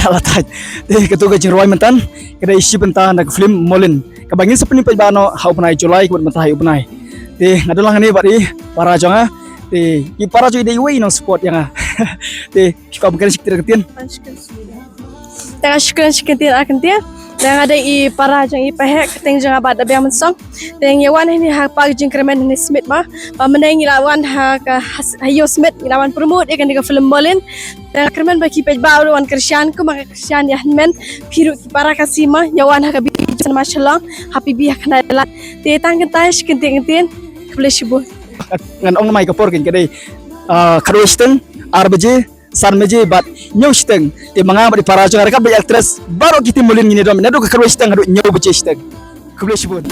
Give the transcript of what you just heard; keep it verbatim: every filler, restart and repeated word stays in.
Tala thait. Te katu ka jingrwai myntan ka dei shi bynta na ka film Molin kaba ngin sa pynpeit ba noh ha u bnai July kaba mynta ha u bnai. Te nga don lang hangne bad i para jong nga. Te i para jong i dei iwei i nong support ïa nga. Te phi kwah ban kren shi kyntien? Tang shukran shi kyntien, a kyntien. Te nga dei i para jong i Pahek, kyrteng jong nga Bah Dabiang Mynsong. Te ngi wan hangne ha park jingkyrmen hangne Smit ma. Ba mynne ngi la wan ha ka ha Ïew Smit, ngi la wan promote ïa kane ka film Molin. Te nga kyrmen ba ki paidbah ruh wan kyrshan kumba nga kyrshan ïa hynmen. Phi ruh ki para Khasi ma, ïa wan ha ka Bee Cinema Shillong, ha P B ha khyndai lad. Te tang kata shi kyntien kyntien. Khublei shibun. Ngan ong mai ka por kane ka dei, ah, khatwei shiteng, ar baje, san baje bad hynñiew shiteng. Te ma nga bad i para jong nga ryngkat bad i actress baroh ki team Molin ngin ïadon naduh ka khatwei shiteng haduh hynñiew baje shiteng. Khublei shibun.